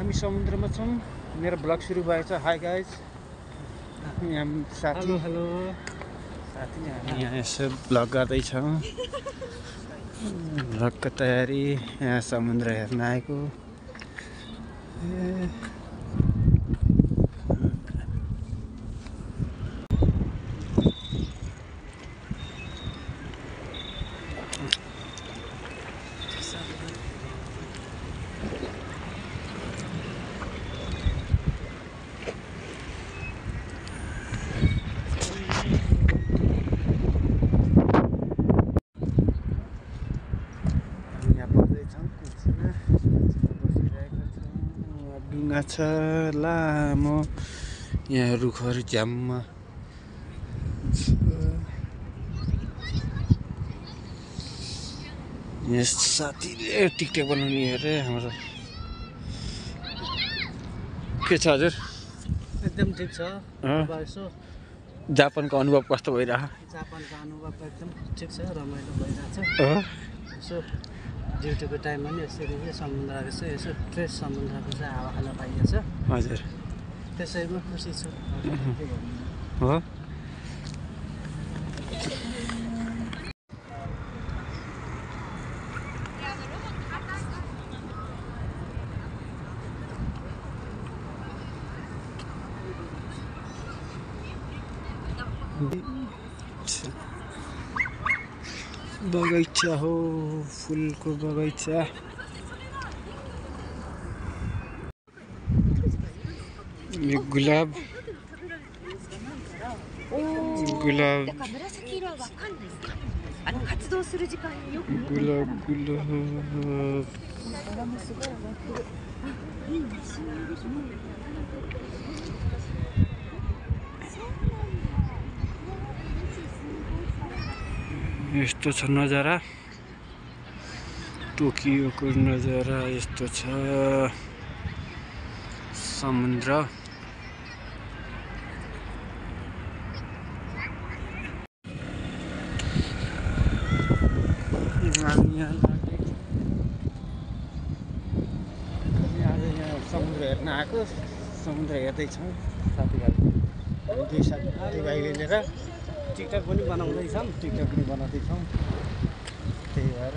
हामी समुद्रमा छौँ मेरो ब्लग सुरु भएको छ हाई गाइज यहाँ साथी हेलो साथी हामी यहाँ यसो ब्लग गर्दैछौँ ब्लगको तयारी यहाँ समुद्र हेर्न आएको डुङ्गा छ लामो यहाँ रुखहरू झ्याम्म यहाँ साथीले टिकटक बनाउने अरे हाम्रो के छ हजुर एकदम ठिक छ यसो जापानको अनुभव कस्तो भइरहेको जापानको अनुभव एकदम ठिक छ रमाइलो भइरहेछ यसो ड्युटीको टाइममा पनि यसरी समुद्रको चाहिँ यसो फ्रेस समुद्रको चाहिँ हावा खान पाइन्छ हजुर त्यसैमा खुसी छु हो बगैँचा हो फुलको बगैँचा यो गुलाब गुलाब गुलाब गुलाब यस्तो छ नजारा टोकियोको नजारा यस्तो छ समुद्र आज यहाँ समुद्र हेर्न आएको समुद्र हेर्दैछौँ साथीभाइ दुई साथीभाइले लिएर टिकटक पनि बनाउँदैछौँ त्यही भएर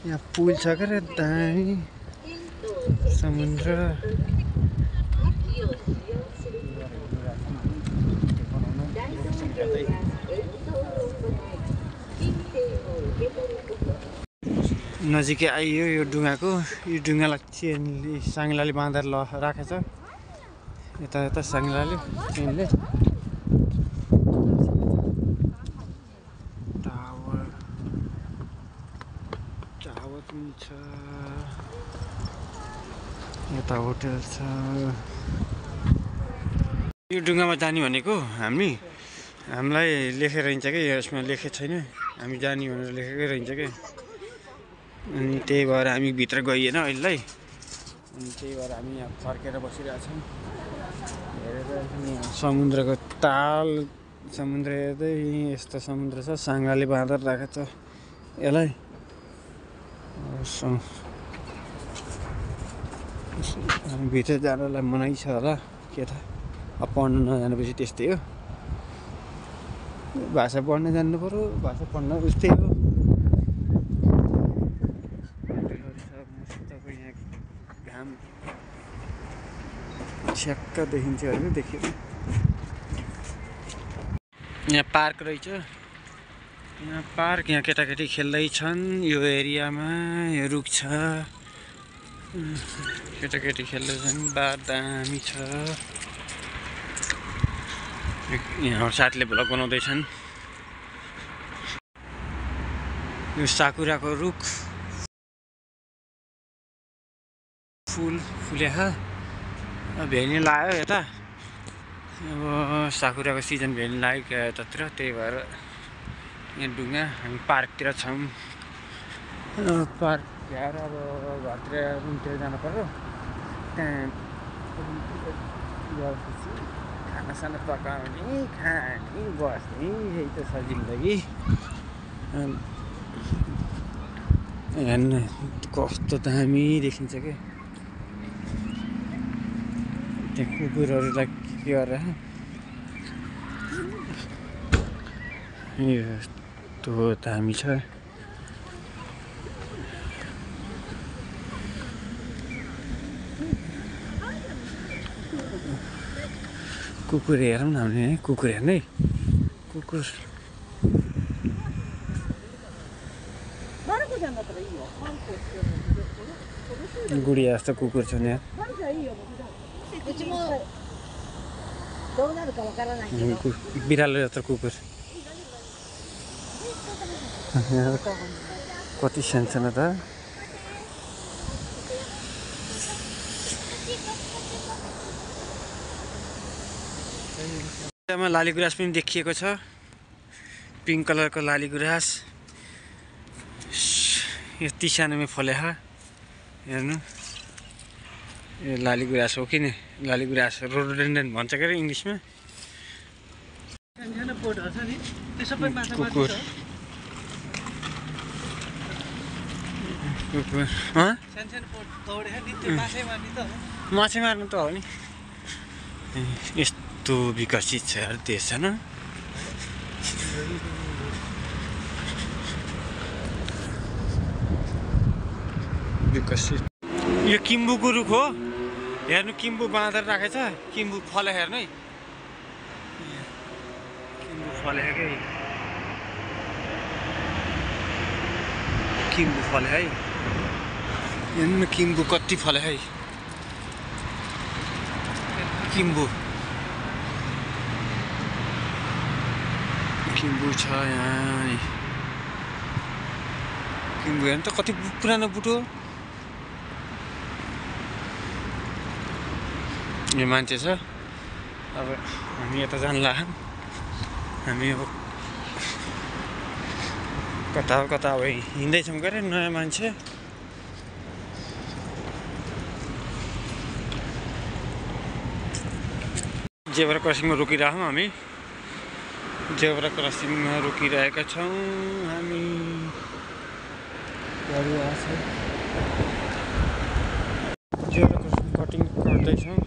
यहाँ पुल छ क्या दामी समुद्र नजिकै आइयो यो डुङ्गाको यो डुङ्गालाई चेनले साङ्लाले बाँधेर राखेछ यता यता साङ्लाले चेनले छ यता होटल छ यो डुङ्गामा जाने भनेको हामीलाई लेखेर हिँड्छ कि यसमा लेखेको छैन हामी जाने भनेर लेखेकै रहन्छ क्या अनि त्यही भएर हामी भित्र गइएन अहिले अनि त्यही भएर हामी यहाँ फर्केर बसिरहेछौँ हेरेर समुद्रको ताल समुद्र हेर्दै यस्तो समुद्र छ साङ्गाले बाँधेर राखेको छ यसलाई भित्र जानलाई मनाइ छ होला के थाहा अब पढ्न नजानेपछि त्यस्तै हो भाषा पढ्न जान्नु पर्यो भाषा पढ्न उस्तै हो यहाँ घाम छ्याक्क देखिन्छ होइन देखियो यहाँ पार्क रहेछ यहाँ पार्क यहाँ केटाकेटी खेल्दैछन् यो एरियामा यो रुख छ केटाकेटी खेल्दैछन् बार दामी छ यहाँ साथीले भ्लग बनाउँदैछन् यो साकुराको रुख फुलेको भेनी लाग्यो यता अब साकुराको सिजन भेनी लाग्यो यतातिर त्यही भएर यहाँ डुङ्गा हामी पार्कतिर छौँ पार्क भ्याएर अब घरतिर रुमतिर जानु पर्यो त्यहाँ खानासाना पकाउने खाने बस्ने यही त छ जिन्दगी हेर्न कस्तो दामी देखिन्छ क्या त्यहाँ कुकुरहरूलाई के गरेर यस्तो दामी छ। कुकुर हेरौँ न हामीले है, कुकुर हेर्ने कुकुर गुडिया जस्तो कुकुर छ यहाँ। बिरालो जस्तो कुकुर कति सानो त। लाली गुराँस पनि देखिएको छ, पिङ्क कलरको लाली गुराँस यति सानोमै फलेछ हेर्नु। यो लाली गुराँस हो कि नि, लाली गुराँस रोडोडेन्ड्रन भन्छ के अरे इङ्ग्लिसमा। कुकुर कुकुर माछा मार्नु त हो नि। यस्तो विकसित छ यार देश होइन। विकसित यो किम्बुको रुख हो हेर्नु, किम्बु बाँधेर राखेछ, किम्बु फले हेर्नु है, किम्बु फले है, किम्बु फले है, हेर्नु किम्बु कति फले है, किम्बु किम्बु छ यहाँ। किम्बु हेर्नु त कति पुरानो बुटो। यो मान्छे छ, अब हामी यता जान लाग्यौँ। हामी अब कता कता अब हिँड्दैछौँ के अरे नयाँ मान्छे। जेब्रा क्रसिङमा रोकिरहेछौँ हामी, जेब्रा क्रसिङमा रोकिरहेका छौँ हामी। गाडी आछ, जेब्रा क्रसिङ कटिङ गर्दैछौँ।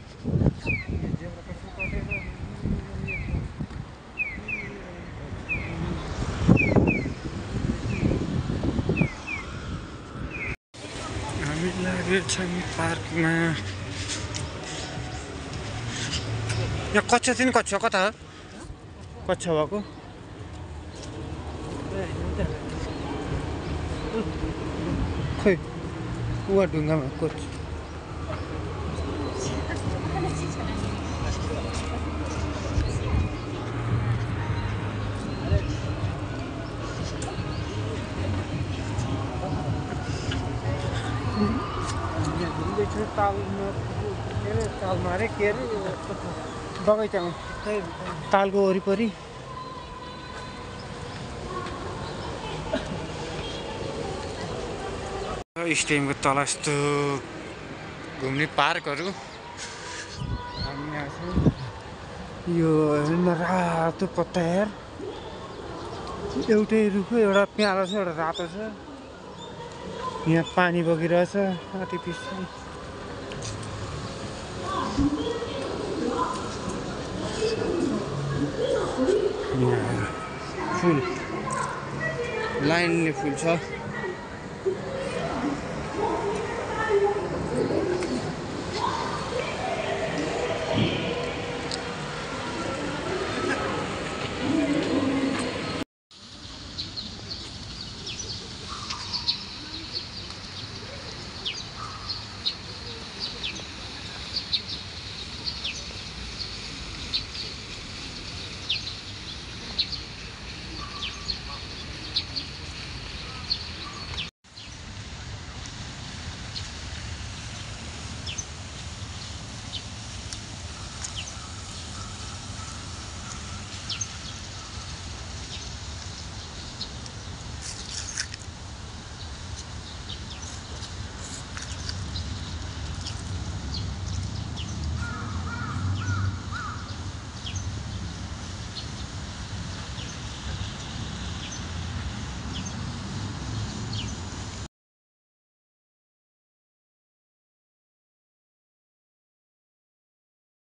हामी लागेछौँ पार्कमा। यहाँ कच्चा चाहिँ कच्चा कता हो कच्चा भएको? खोइ वा ढुङ्गामा कोच। तालमा के अरे तालमा अरे के अरे बगैँचामा तालको वरिपरि स्टेडियमको तल यस्तो घुम्ने पार्कहरू हामी यहाँ छौँ। यो रातो पत्ता हेर, एउटै रुख एउटा प्यालो छ एउटा रातो छ। यहाँ पानी बगिरहेछ आर्टिफिसियल। फुल लाइनले फुल छ।